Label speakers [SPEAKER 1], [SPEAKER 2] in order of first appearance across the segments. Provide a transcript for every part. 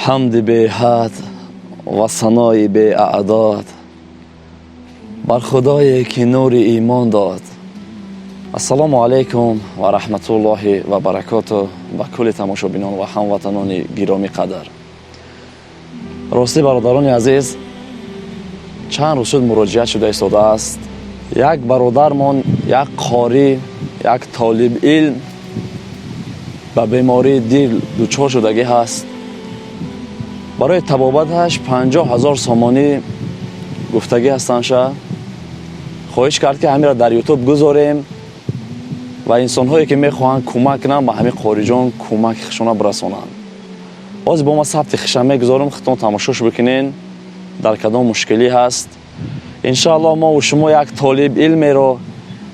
[SPEAKER 1] Ҳамди беҳад ва санои беаъдод бар худое ки нури имон дод. Ассалому алайкум ва раҳматуллоҳи ва баракоту ба кулли тамошобинон ва ҳамватанони гиромӣ қадр. Ростӣ, бародарони азиз, чанд рӯз шуд муроҷиат шуда истодааст. Як бародармон, як қорӣ, як толиб илм ба бемории дил дучор шудагӣ ҳаст. Барои табобаташ 50 000 сомонӣ гуфтагӣ ҳастанд. Хоҳиш кард, ки ҳаминро дар Ютуб гузорем ва инсонҳое, ки мехоҳанд кӯмак кунанд, ба ҳамин қориҷон кӯмаки худшона бирасонанд. Ҳозир бо ма сабти хиша мегузорам, худтон тамошош бикунен, дар кадом мушкилӣ ҳаст. Иншоаллоҳ, мо шумо як толиб илмеро,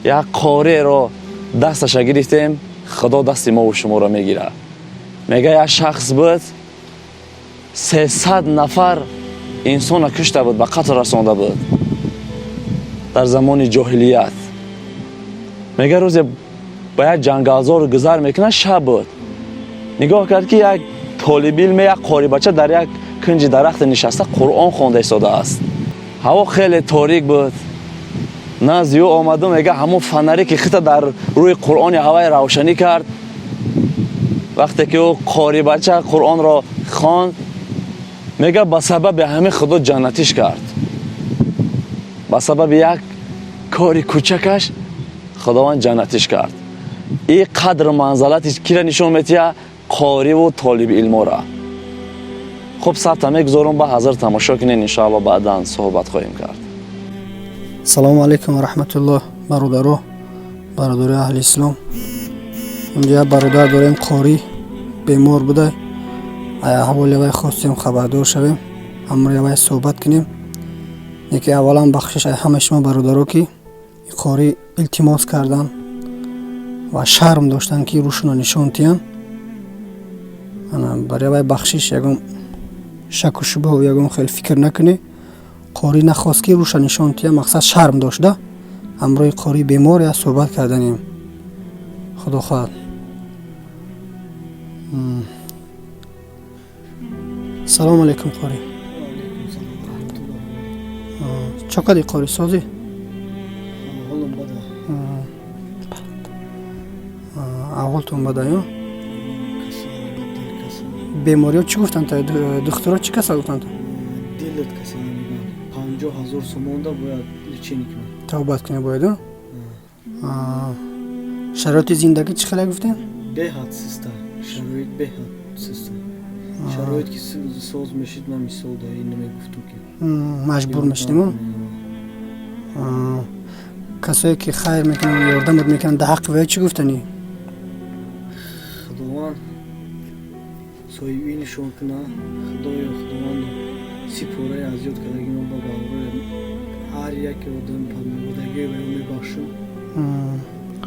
[SPEAKER 1] як қориеро дасташа гирифтем, Худо дасти мову шуморо мегирад. Мега, як шахс буд, 300 нафар инсона кушта буд, ба қатл расонда буд дар замони ҷоҳилият. Мега, рӯзе ба як ҷангалзор гузар мекунад, шаб буд. Нигоҳ кард, ки як толибилме, як қорибача дар як кунҷи дарахте нишаста, Қуръон хонда истодааст. Ҳаво хеле торик буд. Назди ӯ омаду, мега, ҳамон фонаре ки хита дар рӯи Қуръони ҳавай равшанӣ кард. Вақте ки ӯ қорибача Қуръонро хонд, мега, ба сабаби ҳамин Худо ҷаннатиш кард. Ба сабаби як кори кӯчакаш Худованд ҷаннатиш кард. И қадру манзалати кира нишон метиҳад? Қориву толиби илмора. Хуб, сабта мегузорум, ба ҳазр тамошо кунед. Иншоалло, баъдан суҳбат хоҳем кард.
[SPEAKER 2] Салому алайкум ва раҳматуллоҳ, бародаро, бародари аҳли ислом. Инҷо як бародар дорем, қорӣ, бемор буда. Аҳволи вай хостем хабардор шавем, ҳамроҳи вай суҳбат кунем. Яке аввалан бахшиш ай ҳамаи шумо, бародаро, ки қорӣ илтимос карданд ва шарм доштанд, ки рӯшонро нишон диҳанд. Барои вай бахшиш, ягон шаку шубҳу ягон хел фикр накунед. Қорӣ нахост, ки рӯша нишон диҳад, мақсад шарм дошта. Ҳамроҳи қории бемор як суҳбат карданем, Худо хоҳад. Салому алайкум, қорӣ. Чо кади, қорӣ, созӣ?
[SPEAKER 3] Ҳолам бада.
[SPEAKER 2] Аҳволтон бада ё?
[SPEAKER 3] Касал, дил касал.
[SPEAKER 2] Бемориҳо чӣ гуфтанд? Духтуро чӣ касал гуфтанд?
[SPEAKER 3] Дилат касал мегӯянд. 50 000 сомонда бояд лечение кунам.
[SPEAKER 2] Табобат кунед бояд. Шароити зиндагӣ чӣ хеле гуфтем?
[SPEAKER 3] Беҳад систа шароит, беҳад систа шароит, ки соз мешид, ман мисол да ин намегуфтум, ки
[SPEAKER 2] Маҷбур мешидем. Касое ки хайр мекунанд, ёрдамат мекунанд, дар ҳаққи вай чӣ гуфтанӣ?
[SPEAKER 3] Худованд соҳиби нишон кунад. Худоё, Худованд, сипораи азёд кардаги ман ба барои ҳар яке одам паноҳдагӣ ва мебахшам.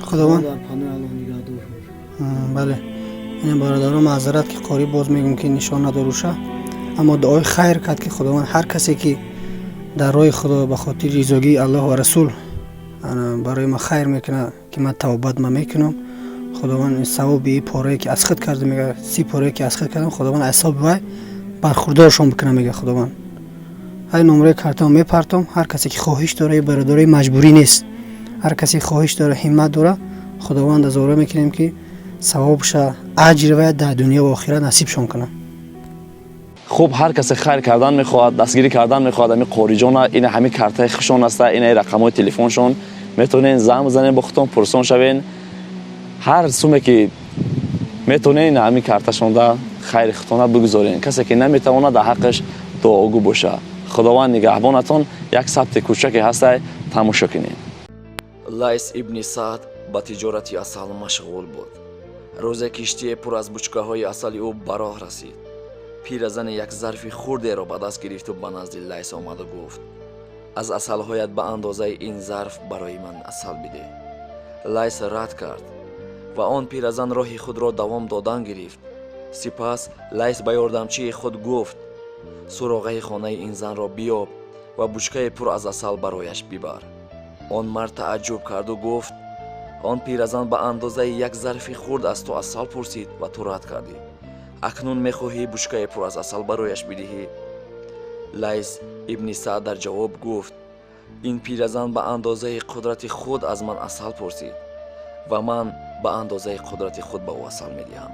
[SPEAKER 2] Худованд
[SPEAKER 3] дар паноҳи Аллоҳ нигаҳдор бош.
[SPEAKER 2] Бале, ина, бародаро, маъзарат, ки қорӣ боз мегӯм, ки нишон надоруша, аммо дуои хайр кард, ки Худованд ҳар касе ки дар роҳи Худо ба хотири ризогии Аллоҳ ва Расул барои ман хайр мекунад, ки ман тавбат ма мекунам, Худованд ин савоби порае ки аз худ карда, мега, 30 порае ки аз худ кардам, Худованд аз ҳисоби вай бархурдоршон бикунад, мега Худованд. Ҳай, номраи картамо мепартом. Ҳар касе ки хоҳиш дора, бародарои, маҷбурӣ нест, ҳар касе хоҳиш дора, ҳиммат дора, Худованд аз ора мекунем, ки савобша, аҷри вай дар дунё ва охират насибшон кунад.
[SPEAKER 1] Хуб, ҳар касе хайр кардан мехоҳад, дастгирӣ кардан мехоҳад ҳамин қориҷона, ина ҳамин картаи хушон аста, ина рақамҳои телефоншон. Метавонен занг бизанен, бо худтон пурсон шавен. Ҳар суме ки метавонен, ина ҳамин карташонда хайри худтона бигузорен. Касе ки наметавонад, дар ҳаққаш дуогӯ боша. Худованд нигаҳбонатон. Як сабти кӯчаке ҳастай, тамошо кунед. Лайс ибни Саъд ба тиҷорати асал машғул буд. Рӯзе киштие пур аз бучкаҳои асали ӯ ба роҳ расид. Пиразане як зарфи хурдеро ба даст гирифту ба назди Лайс омаду гуфт: «Аз асалҳоят ба андозаи ин зарф барои ман асал бидеҳ». Лайс рад кард ва он пиразан роҳи худро давом додан гирифт. Сипас Лайс ба ёрдамчии худ гуфт: «Суроғаи хонаи ин занро биёб ва бучкае пур аз асал барояш бибар». Он мард тааҷҷуб карду гуфт: «Он пиразан ба андозаи як зарфи хурд аз ту асал пурсид ва ту рад кардӣ. Акнун мехоҳӣ бушкае пур аз асал барояш бидиҳӣ? Лайс ибни Саъд дар ҷавоб гуфт: ин пиразан ба андозаи қудрати худ аз ман асал пурсид ва ман ба андозаи қудрати худ ба ӯ асал медиҳам.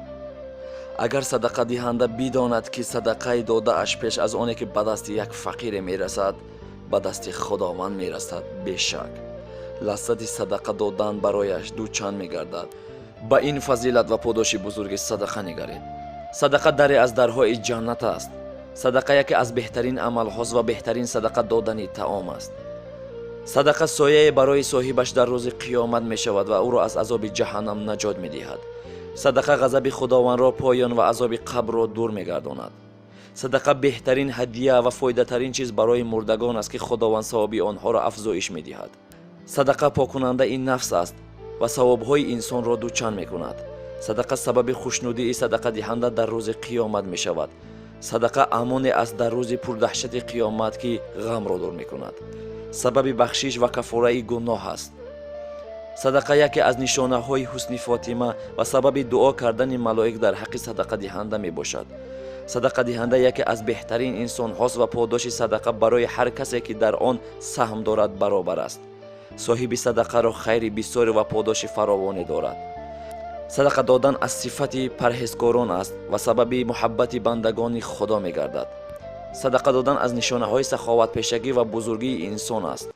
[SPEAKER 1] Агар садақадиҳанда бидонад, ки садақаи додааш пеш аз оне ки ба дасти як фақире мерасад, ба дасти Худованд мерасад, бешак лаззати садақа додан барояш дучанд мегардад. Ба ин фазилат ва подоши бузурги садақа нигаред. Садақа даре аз дарҳои ҷаннат аст. Садақа яке аз беҳтарин амалҳост ва беҳтарин садақа додани таом аст. Садақа сояе барои соҳибаш дар рӯзи қиёмат мешавад ва ӯро аз азоби ҷаҳаннам наҷот медиҳад. Садақа ғазаби Худовандро поён ва азоби қабрро дур мегардонад. Садақа беҳтарин ҳадия ва фоидатарин чиз барои мурдагон аст, ки Худованд савоби онҳоро афзоиш медиҳад. Садақа покунандаи нафс аст ва савобҳои инсонро дучанд мекунад. Садақа сабаби хушнудии садақадиҳанда дар рӯзи қиёмат мешавад. Садақа амоне аст дар рӯзи пурдаҳшати қиёмат, ки ғамро дур мекунад. Сабаби бахшиш ва кафораи гуноҳ аст. Садақа яке аз нишонаҳои ҳусни фотима ва сабаби дуо кардани малоик дар ҳаққи садақадиҳанда мебошад. Садақадиҳанда яке аз беҳтарин инсонҳост ва подоши садақа барои ҳар касе, ки дар он саҳм дорад, баробар аст. Соҳиби садақаро хайри бисёре ва подоши фаровоне дорад. Садақа додан аз сифати парҳезкорон аст ва сабаби муҳаббати бандагони Худо мегардад. Садақа додан аз нишонаҳои саховатпешагӣ ва бузургии инсон аст.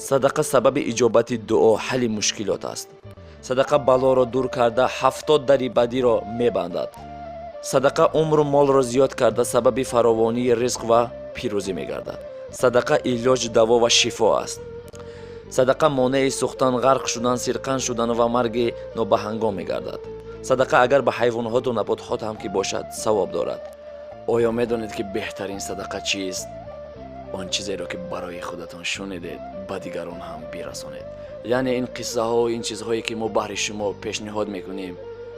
[SPEAKER 1] Садақа сабаби иҷобати дуо, ҳалли мушкилот аст. Садақа балоро дур карда, 70 дари бадиро мебандад. Садақа умру молро зиёд карда, сабаби фаровонии ризқ ва пирӯзӣ мегардад. Садақа илоҷ, даво ва шифо аст. Садақа монеи сӯхтан, ғарқ шудан, сирқан шудан ва марги нобаҳангом мегардад. Садақа агар ба ҳайвонҳоту наботҳот ҳам ки бошад, савоб дорад. Оё медонед, ки беҳтарин садақа чист? Он чизеро, ки барои худатон шунидед, ба дигарон ҳам бирасонед. Яъне ин қиссаҳо, ин чизҳое, ки мо баҳри шумо пешниҳод мекунем,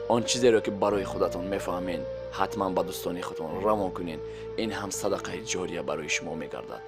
[SPEAKER 1] он чизеро, ки барои худатон мефаҳмед, ҳатман ба дӯстони худтон равон кунед. Ин ҳам садақаи ҷория барои шумо мегардад.